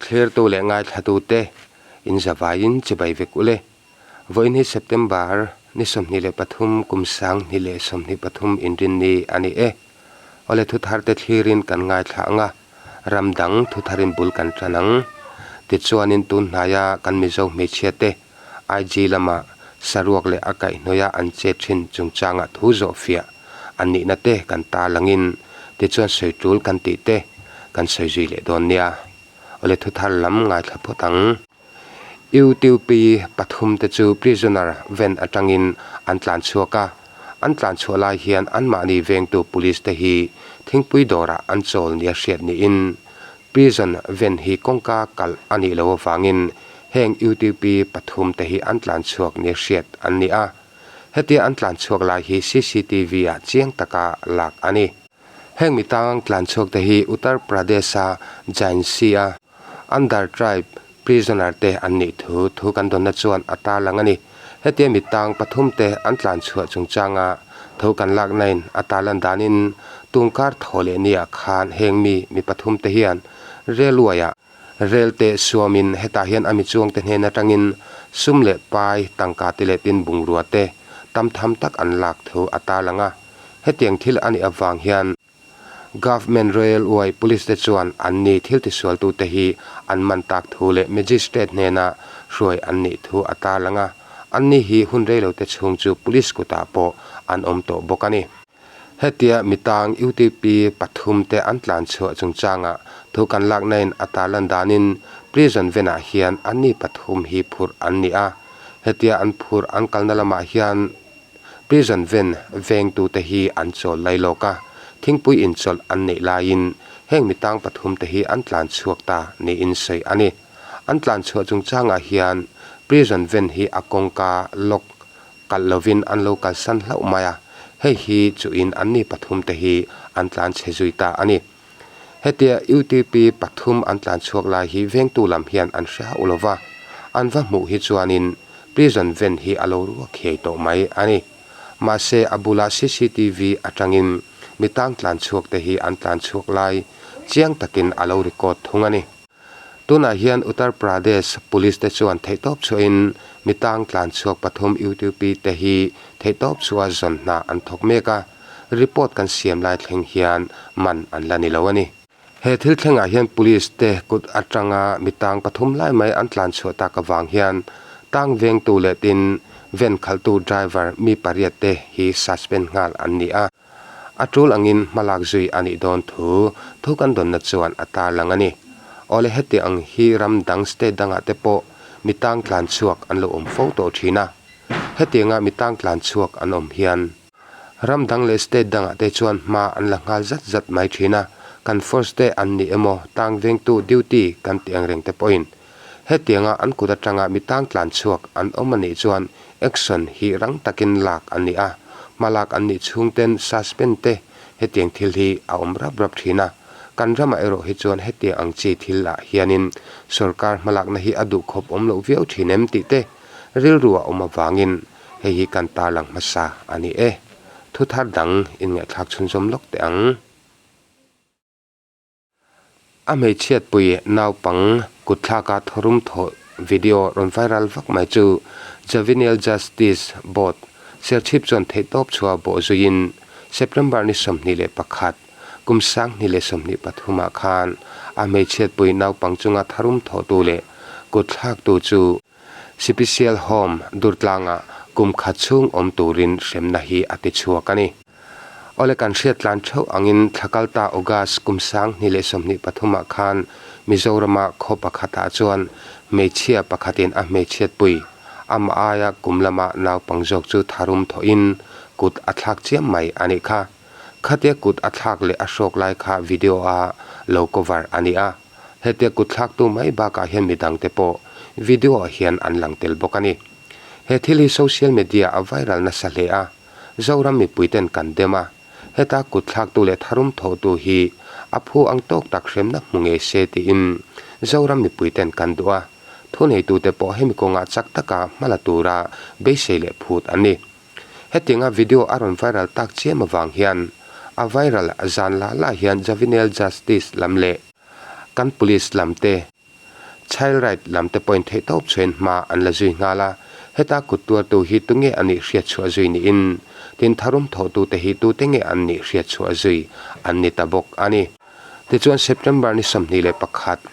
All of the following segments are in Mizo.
Thlirtu leh ngaithlatute in zavaiin chibai vek ule. Vawiin hi September ni 23 kum 2023 inrinni a ni e. Awle thutharte thlirin kan ngaithla ang a, ram dang thutharin bul kan tan ang. Tichuanin tun hnaia kan Mizo hmeichhiate IG lama saruak leh a kaihhnawih a an chet thin chungchangah thu zawh fiah an nihna te kan tarlangin tichuan sawi tul kan tih te kan sawi zui leh dawn nia. Awle thuthar lam ngaithla phawt ang. UTP pathum te chu prisoner van atangin an tlan chhuak a, an tlan chhuah lai hian anmahni vengtu police te hi thingpui dawrah an chawl nia hriat niin Prison ven hi kawngka kalh a nih loh avangin heng UTP pathum te hi an tlan chhuak nia hriat an ni a. Hetia an tlan chhuak lai hi CCTV ah chiang taka lak a ni. Heng mi tang tlan chhuak te hi Uttar Pradesh-a Jhansi-a Under Tribe Prisoner te an nih thu thu kan dawnna chuan a tarlang a ni. Hetia mi tang pathum te an tlan chhuah chungchanga tho kan laknain a tarlan danin tungkar thaw leh niah khan heng mi mi pathum te hian railway-ah rel te suamin hetah hian a mi chuangte hnen atangin sum leh pai tangka te leh tin bungrua te tam tham tak an lak thu a tarlang a. Hetiang thil a nih avang hian Government Railway Police te chuan an ni thil tisualtute hi an man tak thu leh Magistrate hnena hruai an nih thu a tarlang a, an ni hi hun reilote chhung chu Police kutah pawh an awm tawh bawk a ni. Hetia mitang UTP pathum te an tlan chhuah chungchangah thu kan laknain a tarlan danin Prison venah hian an ni pathum hi phurh an ni a, hetia an phurh an kalna lamah hian Prison ven vengtute hi an chawl lai lawk a, thingpui inchawlh an neih laiin heng mi tang pathumte hi an tlan chhuak ta niin sawi a ni. An tlan chhuah chungchangah hian prison ven hi a kawngka lock kalh lovin an lo kalsan hlauh mai a, hei hi chuhin anni pathumte hi an tlan chhe zui ta a ni. Hetia UTP pathum an tlan chhuak lai hi vengtu lam hian an hre hauh lo va, an va hmuh hi chuanin prison ven hi a lo ruak hiai tawh mai a ni. Mahse a bula cctv atangin mi tang tlan chhuak te hi an tlan chhuak lai chiang takin a lo record thung a ni. Tunah hian Uttar Pradesh Police te chuan theihtawp chhuahin mi tang tlan chhuak pathum UTP te hi theihtawp chhuah zawn hna an thawk mek a. Report kan siam lai thleng hian man an la ni lo a ni. He thil thlengah hian Police te kut atanga mi tang pathum lai mai an tlan chhuah tak avang hian tang vengtu leh tin ven khalhtu driver mi pariat te hi suspend nghal an ni a. A tul angin hmalak zui a nih dawn thu thu kan dawnna chuan a tarlang a ni. Awle heti ang hi ram dang state dangah te pawh mi tang tlan chhuak an lo awm fo tawh thin a. Hetianga mi tang tlan chhuak an awm hian. Ram dang leh state dangah te chuan hma an la nghal zat zat mai thin a, kan force te an ni emaw tang vengtu duty kan tih ang reng te pawhin hetianga an kut atanga mi tang tlan chhuak an awm a nih chuan action hi rang takin lak an ni a, hma lak an nih chhung ten suspend te hetiang thil hi a awm rap rap thin a, kan ramah erawh hi chuan hetiang ang chi thil ah hianin sorkar hmalakna hi a duhkhawp awm loh viau thin em tih te rilru a awm avangin Hei hi kan tarlang hmasa a ni e. Thu thar dang inngaihthlak chhunzawm lawk teh ang. A hmeichhiatpui naupang kutthlaka thawrum thawh video rawn viral vak mai chu Juvenile Justice Board Serchhip chuan theihtawp chhuah bawh zuiin September ni 21, kum 2023 ah khan a hmeichhiatpui naupang chunga tharum thawhtu leh kutthlaktu chu Sipisial Home Durtlangah kum khat chhung awm turin hremna hi a ti chhuak a ni. Awle kan hriat tlan theuh angin thla kalta August kum 2023 ah khan Mizorama khaw pakhatah chuan hmeichhia pakhatin a hmeichhiatpui amah aia kum lama naupang zawk chu tharum thawhin kut a thlak chiam mai a nih kha. Khatia kut a thlak leh a hrawk lai kha video a lo cover a ni a. Hetia kut thlaktu mai bakah hian midangte pawh video ah hian an lang tel bawk a ni. He thil hi social media a viral nasa hle a, Zoram mipuiten kan dem a, heta kut thlaktu leh tharum thawhtu hi a phu ang tawk tak hremna hmu ngei se tiin Zoram mipuiten kan duh a, thuneitute pawh hemi kawngah chak taka hma la tura beisei leh phut an ni. Hetianga video a rawn viral tak chiam avang hian a viral zan lah lah hian Juvenile Justice lam leh kan police lam te. Child right lam te pawhin theihtawp chhuahin hma an la zui nghal a, heta kut tuartu hi tunge a nih hriat chhuah zui niin tin tharum thawhtute hi tute nge an nih hriat chhuah zui an ni ta bawk a ni. Tichuan September ni 21,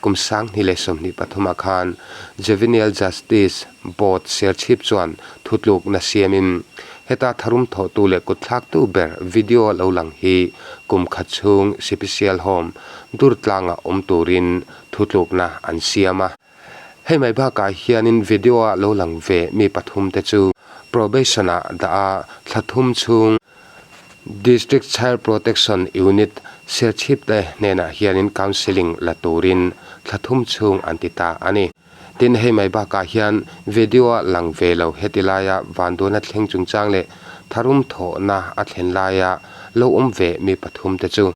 kum 2023 ah khan Juvenile Justice Board Serchhip chuan thutlukna siamin heta tharum thawhtu leh kutthlaktu ber video lo lang hi kum khat chhung Sipisial Home Durtlangah awm turin thutlukna an siam a. Hei mai bakah hianin video-a lo lang ve mi pathumte chu probation-ah dah a, thla thum chhung District Child Protection Unit Serchhip-te hnenah hianin counselling la turin thla thum chhung an ti ta a ni. Tin, hei mai bakah hian video-a lang ve lo heti laia vanduana thleng chungchang leh tharum thawhna a thlen laia lo awm ve mi pathumte chu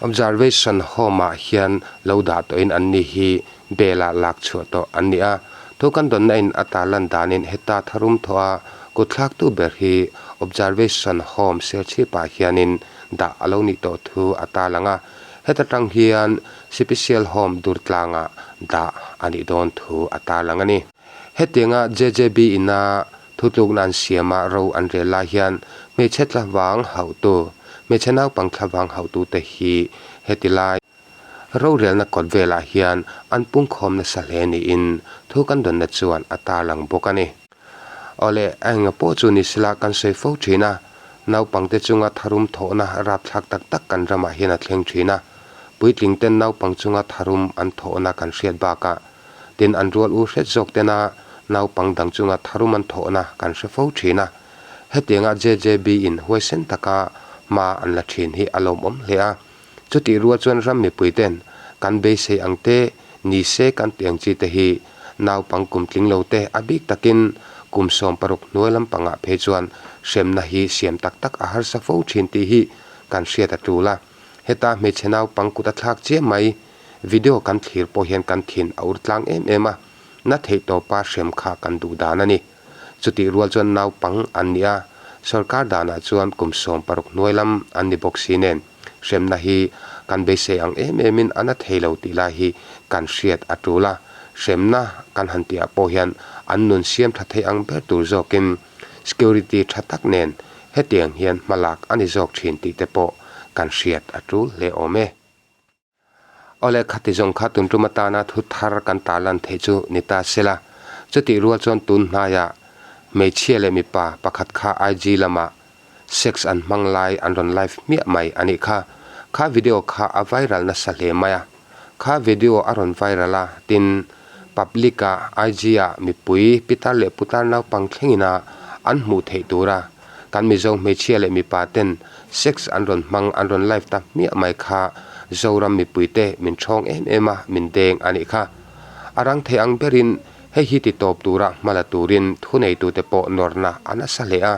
Observation Home-ah hian lo dah tawhin an ni hi bail-ah lak chhuah tawh an ni a. Thu kan dawnna in a tarlan danin heta tharum thawh a kutthlaktu ber hi Observation Home Serchhip-ah hianin dah a lo nih tawh thu a tarlang a. Heta tang hian Sipisial Home Durtlangah dah a nih dawn thu a tarlang a ni. Hetianga JJB ina Thutlukna an siama ro an rel lai hian hmeichhe tlavang hauhtu, hmeichhe naupang thlavang hauhtute hi heti lai rorelna kawt velah hian an pungkhawm nasa hle niin thu kan dawnna chuan a tarlang bawk a ni. Awle, a enga pawh chu ni sela kan sawi fo thin a, naupangte chunga tharum thawhna rapthlak tak tak kan ramah hian a thleng thin a, puitlingten naupang chunga tharum an thawhna kan hriat bakah Tin, an rual u hret zawk tena naupang dang chunga tharum an thawhna kan hre fo thin a. Hetianga JJB in huaisen taka hma an la thin hi a lawmawm hle a. Chutih rual chuan ram mipui ten kan beisei ang te ni se kan tih ang chi te hi naupang kum tling lo te a bik takin kum 16 hnuai lampangah phei chuan hremna hi siam tak tak a harsa fo thin tih hi kan hriat a tul a. Heta hmeichhe naupang kut a thlak chiam mai. Video kan thlir pawh hian kan thin a ur tlang em em a, na theih tawpa hrem kha kan duh dan a ni. Chutih rual chuan naupang an ni a, sorkar danah chuan kum 16 hnuai lam an ni bawk si nen, hremna hi kan beisei ang em emin a na thei lo tih lai hi kan hriat a tul a, hremna kan han tihah pawh hian an nun siam tha thei ang ber tur zawkin security tha tak nen hetiang hian hmalak a ni zawk thin tih te pawh kan hriat a tul hle awm e. Awle, khati zawng kha tun tum atana thu thar kan tarlan theih chu ni ta sela. Chutih rual chuan tun hnaiah hmeichhia leh mipa pakhat kha IG lamah sex an hmang lai an rawn live hmiah mai a nih kha. Kha video kha a viral nasa hle mai a. Kha video a rawn viral a, tin public ah IG ah mipui pitar leh putar naupang thlengin a an hmuh theih tura Kan Mizo hmeichhia leh mipa ten sex an rawn hmang an rawn live ta hmiah mai kha Zoram mipui te min thawng em em a, min deng a nih kha. A rang thei ang berin hei hi ti tawp tura hma la turin thuneitute pawh nawrna a nasa hle a.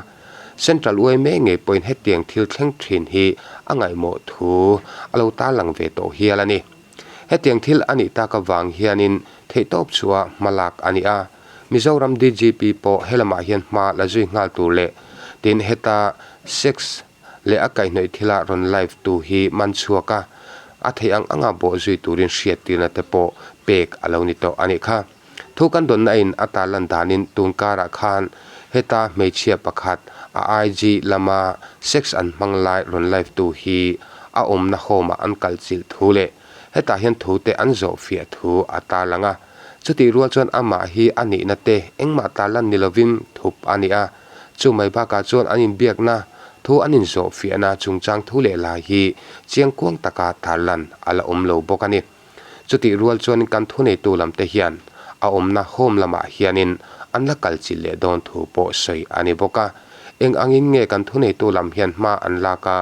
Central yma ngei pawhin hetiang thil thleng thin hi a ngaihmawh thu a lo tarlang ve tawh hial a ni. Hetiang thil a nih tak avang hianin theihtawp chhuah hma lak a ni a. Mizoram DGP pawh helamah hian hma la zui nghal tur leh tin heta sex leh a kaihhnawih thila rawn live tu hi man chhuak a, a theih ang anga bawh zui turin hriattirna te pawh pek a lo ni tawh a nih kha. Thu kan dawnna in a tarlan danin tun karah khan heta hmeichhia pakhat a IG lama sex an hmang lai rawn live tu hi a awmna home ah an kalchilh thu leh hetah hian thu te an zawh fiah thu a tarlang a. Chutih rual chuan amah hi a nihna te engmah tarlan ni lovin thup a ni a, chu mai bakah chuan an inbiakna thu an inzawh fiahna chungchang thu leh lai hi chiangkuang taka tarlan a la awm lo bawk a ni. Chutih rual chuan kan thuneitu lamte hian a awmna home lamah hianin an la kal chilh leh dawn thu pawh sawi a ni bawk a. Eng angin nge kan thuneitu lam hian hma an lak a,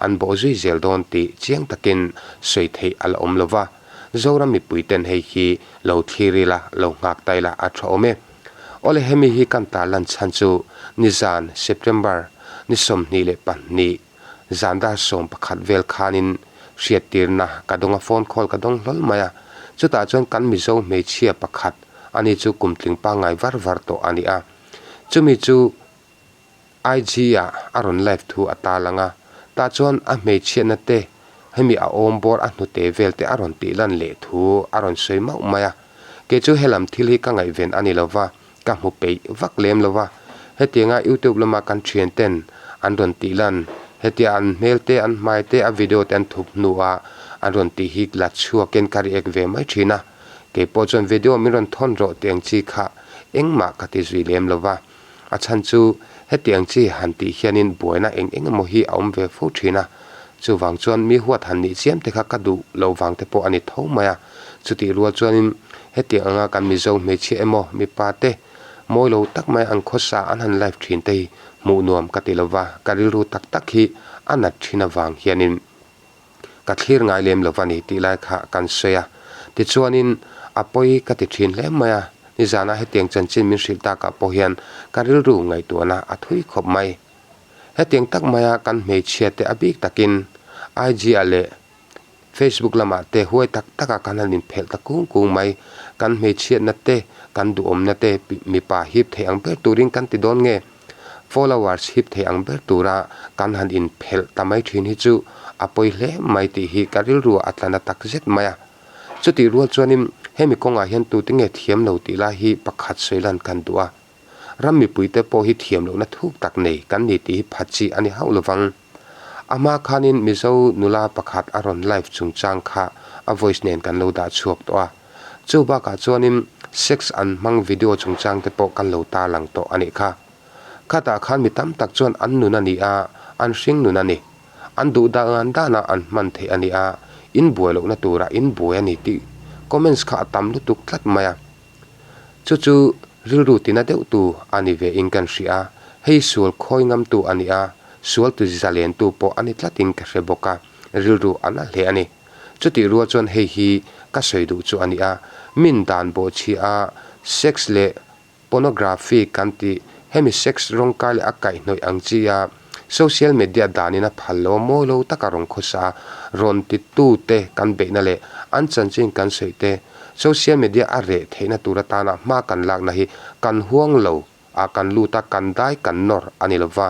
an bawhzui zel dawn tih chiang takin sawi theih a la awm lo va. Zoram mipui ten hei hi lo thlir ila, lo nghak ta ila a tha awm e. Awle hemi hi kan tarlan chhan chu nizan September ni 22 zan dar 11 vel khanin hriattirna ka dawng a, phone call ka dawng hlawl mai a. Chutah chuan kan Mizo hmeichhia pakhat ani chu kumtling pangngai var var tawh a ni a. Chumi chu IG ah a rawn live thu a tarlang a, tah chuan a hmeichhiatna te hemi a awm bawr a hnute vel te a rawn tih lan leh thu a rawn sawi mauh mai a. Kei chu helam thil hi ka ngaihven a ni lo va, ka hmu peih vak lem lo va. Hetianga YouTube lama kan thian ten an rawn tih lan, hetia an hmel te, an hmai te, a video te an thup hnuah an rawn tih hi la chhuakin ka react ve mai thin a. Kei pawh chuan video min rawn thawn rawh tih ang chi kha engmah ka ti zui lem lo va. A chhan chu hetiang chi han tih hianin buaina eng eng emaw hi a awm ve fo thin a, chuvang chuan mi huat han nih chiam te kha ka duh loh vang te pawh a ni tho mai a. Chutih rual chuanin hetiang anga kan Mizo hmeichhia emaw mipa te mawi lo tak mai an khawsa an han live thin te hi hmuh nuam ka ti lova, ka rilru tak tak hi a nat thin avang hianin. Ka thlir ngai lem lo va ni tih lai kha kan sawi a. Tichuanin a pawi ka ti thin hle mai a, nizana hetiang chanchin min hrilh takah pawh hian ka rilru ngaihtuahna a thui khawp mai. Hetiang tak maia kan hmeichhia te a bik takin IG ah leh Facebook lamah te huai tak taka kan han inphelh ta kung kung mai. Kan hmeichhiatna te, kan duhawmna te mipa hip thei ang ber turin kan ti dawn nge? Followers hip thei ang ber tura kan han inphelh ta mai thin hi chu a pawi hle mai tih hi ka rilru a tla na tak zet mai a. Chutih rual chuanin hemi kawngah hian tute nge thiam lo tih lai hi pakhat sawi lan kan duh a. Ram mipuite pawh hi thiam lohna thuk tak nei kan ni tih hi phat chi a ni hauh lovang. A hma khanin Mizo nula pakhat a rawn live chungchang kha a voice nen kan lo dah chhuak tawh a. Chu bakah chuanin sex an hmang video chungchang te pawh kan lo tarlang tawh a nih kha. Khatah khan mi tam tak chuan an nun a ni a, an hring nun a ni. An duh dan dana an hman theih a ni a, in buai lohna turah in buai a ni tih comments kha a tam lutuk tlat mai a. Chu chu rilru tina deuhtu a ni ve in kan hria a, hei sual khawi ngamtu a ni a, sual tu zalentu pawh a ni tlatin ka hre bawk a, rilru a na hle a ni. Chutih rual chuan hei hi ka sawi duh chu a ni a, min dan bawhchhi a sex leh pornography kan tih hemi sex rawngkai leh a kaihhnawih ang chi a social media danin a phal lo a mawi lo taka rawn khawsa a rawn ti tu te kan beihna leh an chanchin kan sawi te social media a reh theihna tur atana hma kan lakna hi kan huang lo a kan lut a, kan dai kan nawr a ni lova,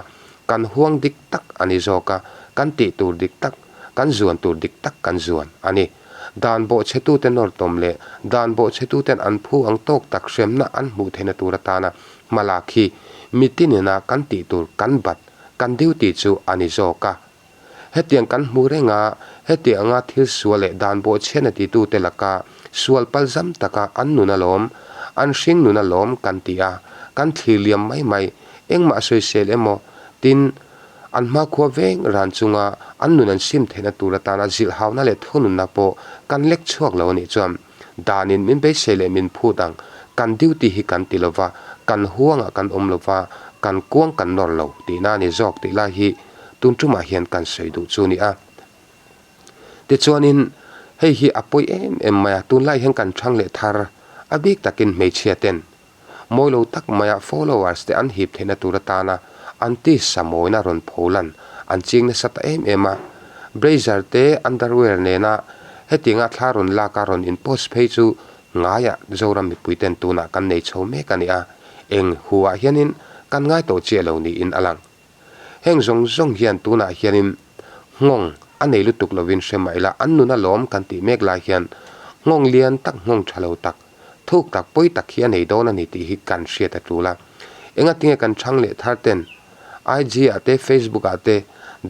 kan huang dik tak a ni zawk a, kan tih tur dik tak, kan zuan tur dik tak kan zuan a ni. Dan bawhchhetute nawr tawm leh dan bawhchhetuten an phu ang tawk tak hremna an hmuh theihna tur atana hmalak hi mitinina kan tih tur kan bat, kan duty chu a ni zawk a. Hetiang kan hmu reng a, hetiang anga thil sual leh dan bawhchhiatna titute laka sual palzam taka an nun alawm, an hring nun alawm kan ti a, kan thlir liam mai mai. Engmah sawisel emaw tin, an hmakhua veng ran chunga an nun an sim theihna tur atana zilhhauna leh thununna pawh kan lek chhuak lo a nih chuan danin min beisei leh min phut ang, kan duty hi kan ti lova, kan huangah kan awm lova, kan kuang kan nawr lo tihna a ni zawk tih lai hi Tun tumah hian kan sawi duh chu a ni a. Tichuanin hei hi a pawi em em mai a, tunlai hian kan thang leh thar a bik takin hmeichhia ten mawi lo tak maia followers te an hip theihna tur atana an tisa mawina rawn pho lan an ching nasa ta em em a. Blazer te underwear nena hetianga thla rawn laka rawn in post phei chu ngaiah Zoram mipui ten tunah kan nei chho mek a ni a, eng huah hianin kan ngai tawh chiah lo niin a lang. Heng zawng zawng hian tunah hianin nghawng a nei lutuk lovin hre mah ila an nun a lawm kan tih mek lai hian nghawng lian tak nghawng tha lo tak, thuk tak pawi tak hi a nei dawn a ni tih hi kan hriat a tul a. Engatinge kan chhang leh thar ten IG ah te Facebook ah te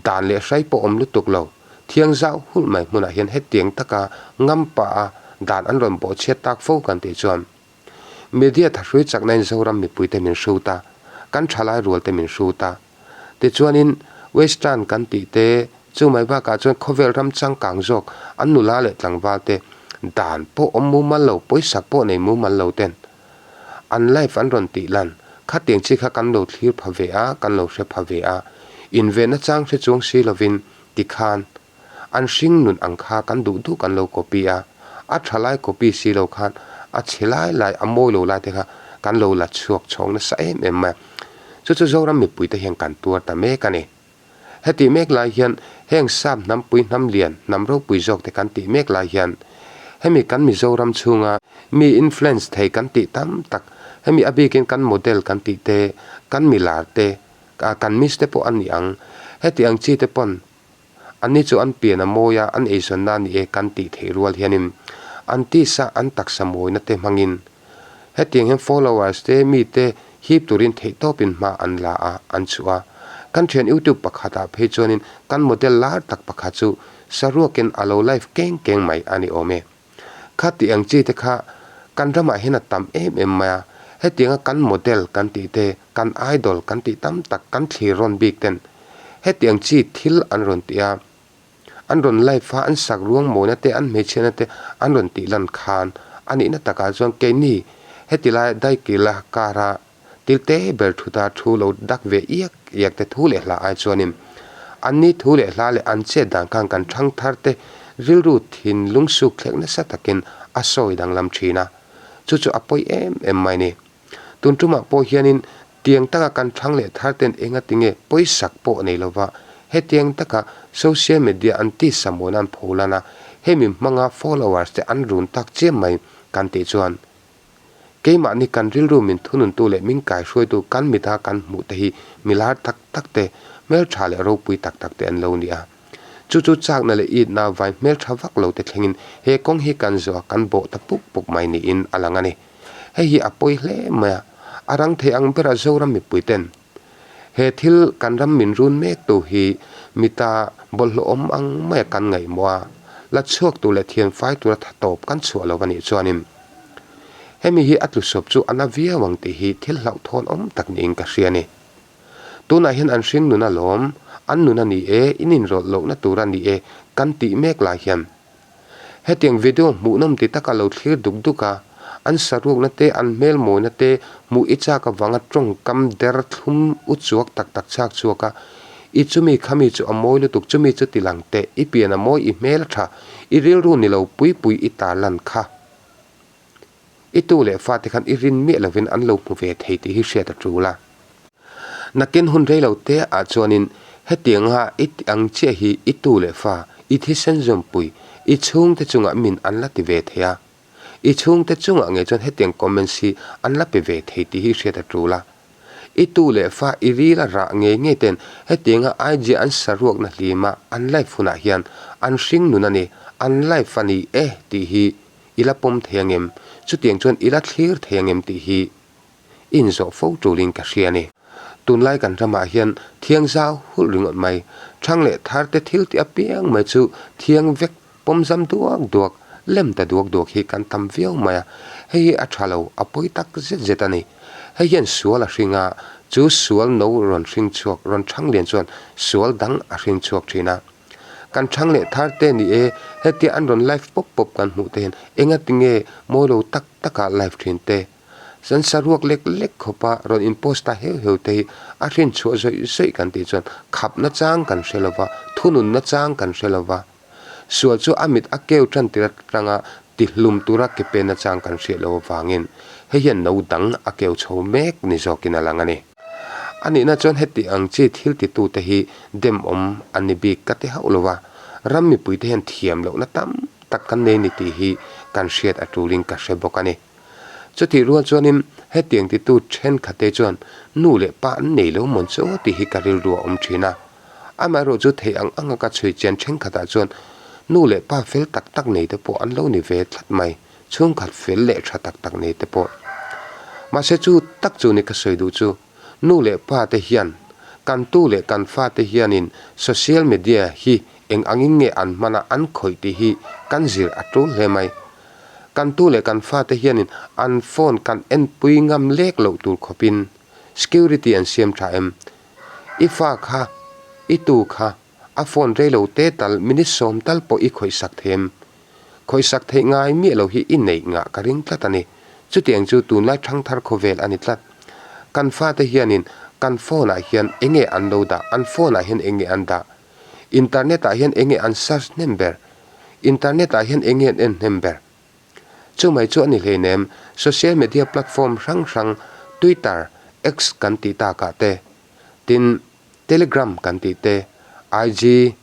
dan leh hrai pawh awm lutuk lo, thiang zau hulh mai hmunah hian hetiang taka ngam pah a dan an rawn bawhchhiat tak fo kan tih chuan Media thahrui chakna in Zoram mipuite min hrut a, kan thalai rualte min hrut a. Tichuanin Western kan tih te, chu mai bakah chuan khawvel ram changkang zawk an nula leh tlangval te dan pawh awm mumal lo, pawisak pawh nei mumal lo ten an life an rawn tih lan khatiang chi kha kan lo thlir pha ve a, kan lo hre pha ve a. Invenna chang hre chuang si lovin tikhan An hring nun ang kha kan duh duh kan lo copy a, a tha lai copy si lo khan a chhe lai lai, a mawi lo lai te kha kan lo la chhuak chhawng nasa em em mai a. Chu chu Zoram mipui te hian kan tuar ta mek a ni. Hetih mek lai hian heng sap hnampui hnam lian, hnam ropui zawk te kan tih mek lai hian hemi kan Mizoram chhunga mi influence thei kan tih tam tak, hemi a bikin kan model kan tih te, kan milar te, kan miss te pawh a ni ang, heti ang chi te pawn Anni chu an pian a mawi a, an eizawnna a ni e kan tih theih rual hianin An tisa an taksa mawina te hmangin hetiang hian followers te mite hip turin theihtawpin hma an la a, an chhuah a. Kan thian YouTube pakhatah phei chuanin kan model lar tak pakhat chu saruakin a lo live keng keng mai a ni awm e. Kha tih ang chi te kha kan ramah hian a tam em em mai a, hetianga kan model kan tih te, kan idol kan tih tam tak kan thlir rawn bik ten hetiang chi thil an rawn ti a, an rawn live a, an sak ruang mawina te, an hmeichhiatna te an rawn tih lan khan a nihna takah chuan keini heti lai daikila kara Tilte ber thuta thu lo dak ve iak iak te thu leh hla ai chuanin anni thu leh hla leh an chet dan khan kan thang thar te rilru thinlung suk thlek nasa takin a sawi danglam thin a, chu chu a pawi em em mai ni. Tun tumah pawh hianin tiang taka kan thang leh thar ten enga tinge pawisak pawh nei lova hetiang taka social media an tisa muan an pholan a, hemi hmanga followers te an run tak chiam mai kan tih chuan Keimahni kan rilru min thununtu leh min kaihruaitu kan mita kan hmuh te hi milar tak tak te, hmeltha leh ropui tak tak te an lo ni a. Chu chu chakna leh itna vai hmeltha vak lo te thlengin he kawng hi kan zawh a kan bawh ta puk puk mai niin a lang a ni. Hei hi a pawi hle mai a, a rang thei ang bera Zoram mipui ten he thil kan ram min run mek tu hi mita bawlhhlawh awm ang maia kan ngaihmawh a, la chhuak tur leh thianfai tura tha tawp kan chhuah lo a nih chuanin Hemi hi a tlusawp chu a na viau ang tih hi thil hlauhthawn awm tak niin ka hria a ni. Tunah hian an hring nun alawm, an nun a ni e, in inrawlh lohna tur a ni e kan tih mek lai hian hetiang video hmuhnawm ti taka lo thlir duk duk a, an saruakna te, an hmel mawina te hmuh i chak avanga tawngkam der thlum u chuak tak tak chhak chhuak a, i chumi khami chu a mawi lutuk, chumi chu ti lang teh, i pian a mawi, i hmel a tha, i rilru ni lo pui pui i tarlan kha. I tu leh fate khan i rin miah lovin an lo hmu ve thei tih hi hriat a tul a. Nakin hun rei lo te ah chuanin hetianga i tih ang chiah hi i tu leh fa, i thisen zawmpui, i chhungte chungah min an la ti ve thei a. I chhungte chungah ngei chuan hetiang comments hi an la pe ve thei tih hi hriat a tul a. I tu leh fa i ril a rah ngei ngei ten hetianga IG an saruakna hlima an live hunah hian an hring nun a ni, an live a ni e tih hi i la pawm thei angem? Chutiang chuan i la thlir thei angem tih hi i inzawh fo tulin ka hria a ni. Tunlai kan ramah hian thiang zau hulh ringawt mai, thang leh thar te thil tih apiang mai chu thiang vek pawmzam duak duak, lem ta duak duak hi kan tam viau mai a, hei hi a tha lo, a pawi tak zet zet a ni. Hei hian sual a hring a, chu sual no rawn hring chhuak, rawn thang lian chuan sual dang a hring chhuak thin a. Kan thang leh thar te ni e, hetia an rawn live pawp pawp kan hmuh te hian enga tinge mawi lo tak taka live thin te, zan saruak lek lek khawpa rawn in post ta heu heu te hi a hrin chhuah zawih zawih kan tih chuan khap na chang kan hre lova, thunun na chang kan hre lova, sual chu a mit a keu tan tir atanga tihlum tura ke pen na chang kan hriat loh avangin hei hian no dang a keu chho mek ni zawkin a lang a ni. A nihna chuan heti ang chi thil titute hi demawm an ni bik ka ti hauh lo va, ram mipuite hian thiam lohna tam tak kan nei ni tih hi kan hriat a tulin ka hre bawk a ni. Chutih rual chuanin hetiang titu thenkhatte chuan nu leh pa an nei lo mawn chu tih hi ka rilru a awm thin a. Amaherawh chu theih ang anga ka chhui chian thenkhatah chuan nu leh pa fel tak tak nei te pawh an lo ni ve tlat mai. Chhungkhat fel leh tha tak tak nei te pawh. Mahse chu tak chu ni ka sawi duh chu, nu leh pa te hian, kan tu leh kan fa te hianin social media hi eng angin nge an hman a an khawih tih hi kan zir a tul hle mai. Kan tu leh kan fa te hianin an phone kan enpui ngam lek loh tur khawpin security an siam tha em? I fa kha, i tu kha a phone rei lo te tal minute sawm tal pawh i khawih sak thei em? Khawihsak theih ngai miah lo hi i neih ngah ka ring tlat a ni. Chutiang chu tunlai thangthar khawvel a ni tlat. Kan fate hianin kan phone ah hian enge an lo dah, an phone ah hian enge an dah? Internet ah hian enge an search hnem ber? Internet ah hian enge an en hnem ber? Chumai chu a ni hleinem, social media platform hrang hrang Twitter, X kan tih takah te, tin Telegram kan tih te, IG,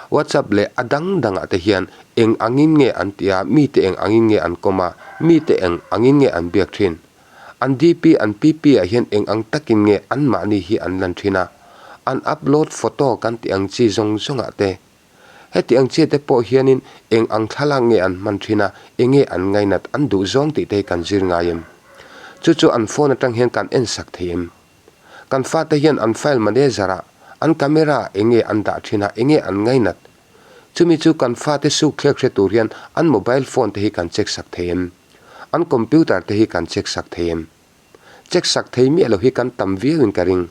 WhatsApp leh a dang dangah te hian eng angin nge an tih a, mite eng angin nge an kawm a, mite eng angin nge an biak thin? An DP, an PP ah hian eng ang takin nge anmahni hi an lan thin a, an upload photo kan tih ang chi zawng zawngah te. Heti ang chiah te pawh hianin eng ang thlalak nge an hman thin a, eng nge an ngainat, an duh zawng tih te hi kan zir ngai em? Chu chu an phone atang hian kan en sak thei em? Kan fate hian an file manager ah, an camera ah eng nge an dah thin a, eng nge an ngainat? Chumi chu kan fate suk thlek hre tur hian an mobile phone te hi kan check sak thei em? An computer te hi kan check sak thei em? Check sak thei miah lo hi kan tam viau in ka ring.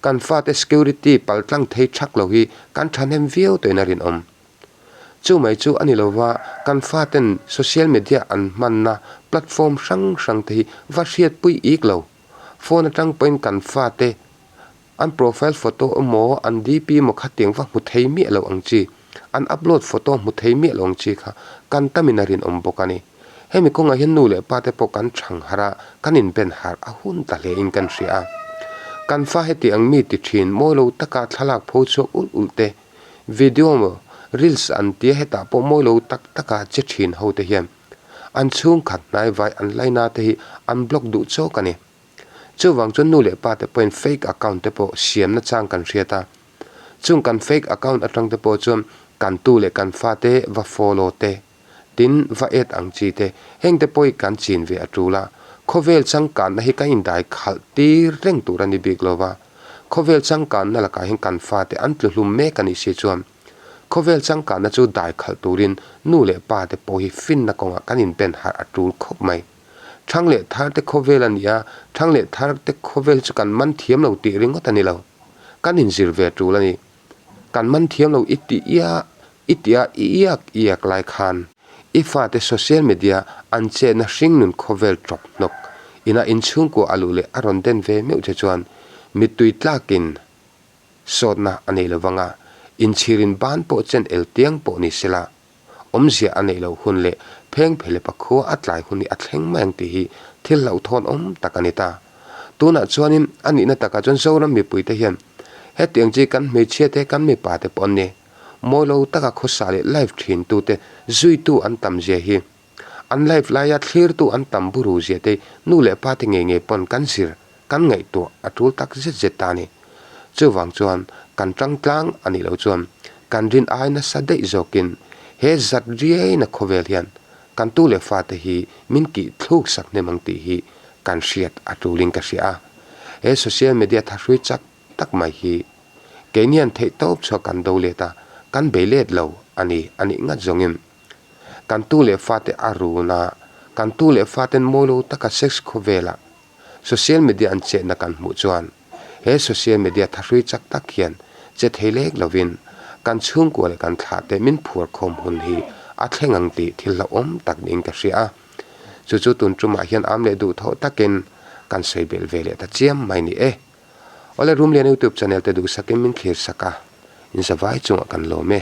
Kan fate security pal tlang thei thak lo hi kan thahnem viau tawhin a rinawm. Chu mai chu a ni lova, kan faten social media an hmanna platform hrang hrang te hi va hriatpui ik lo. Phone atang pawhin kan fate An profile photo emaw an DP emaw kha tiang va hmu thei miah lo ang chi, an upload photo hmu thei miah lo ang chi kha kan tamin a rinawm bawk a ni. Hemi kawngah hian nu leh pa te pawh kan chhang harh a, kan inben harh a hun ta hle in kan hria a. Kan fa heti ang mi ti thin mawi lo taka thlalak pho chhuak ulh ulh te, video emaw reels an tia hetah pawh mawi lo tak taka che thin ho te hian an chhungkhat hnaivai an laina te hi an block duh chawk a ni. Chuvang chuan nu leh pa te pawhin fake account te pawh siamna chang kan hriat a. Chung kan fake account atang te pawh chuan kan tu leh kan fa te va follow te, tin va add ang chi te, heng te pawh hi kan chin ve a tul a. Khawvel changkanna hi kan indai khalh tir reng tur a ni bik lo va. Khawvel changkanna lakah hian kan fa te an tlu hlum mek a nih si chuan khawvel changkanna chu dai khalh turin nu leh pa te pawh hi finna kawngah kan inben harh a tul khawp mai. Thang leh thar te khawvel a ni a, thang leh thar te khawvel chu kan man thiam lo tih ringawt a ni lo. Kan inzir ve tul a ni. Kan man thiam lo i tih ia i tih a i iak iak lai khan. I fate social media an chetna hringnun khawvel tawp hnawk ina inchhungkua a luh leh a rawn den ve meuh che chuan mittui tlakin sawtna a nei lo vang a, inchhirin ban pawh chen el tiang pawh ni sela. Awmzia a neih loh hun leh pheng phelepa khua a tlai hun hi a thleng mai ang tih hi thil hlauhthawn awm tak a ni ta. Tunah chuanin a nihna takah chuan Zoram mipuite hian hetiang chi kan hmeichhia te kan mipa te pawh an ni. Mawi lo taka khawsa leh live thin tute zuitu an tam zia hi an live laia thlirtu an tam buru zia te nu leh pa te ngei ngei pawn kan zir kan ngaihtuah a tul tak zet zet ta a ni. Chuvang chuan kan tang tlang a nih loh chuan kan rin ai nasa daih zawkin he zat riaina khawvel hian kan tu leh fate hi min kih thluk sak hnem ang tih hi kan hriat a tulin ka hria a. He social media thahrui chak tak mai hi keinian theihtawp chhuak kan do let a, kan bei let lo a ni a nih ngat zawngin kan tu leh fate a run a, kan tu leh faten mawi lo taka sex khawvelah Social media an chetna kan hmuh chuan he social media thahrui chak tak hian che thei lek lovin kan chhungkua leh kan thlah te min phuar khawm hun hi a thleng ang tih thil hlauhawm tak niin ka hria a. Chu chu tun tumah hian am leh duhthawh takin kan sawi belh ve leh ta chiam mai ni e. Awle Rumlian YouTube channel te duhsakin min thlir sak a, in zavai chungah kan lawm e.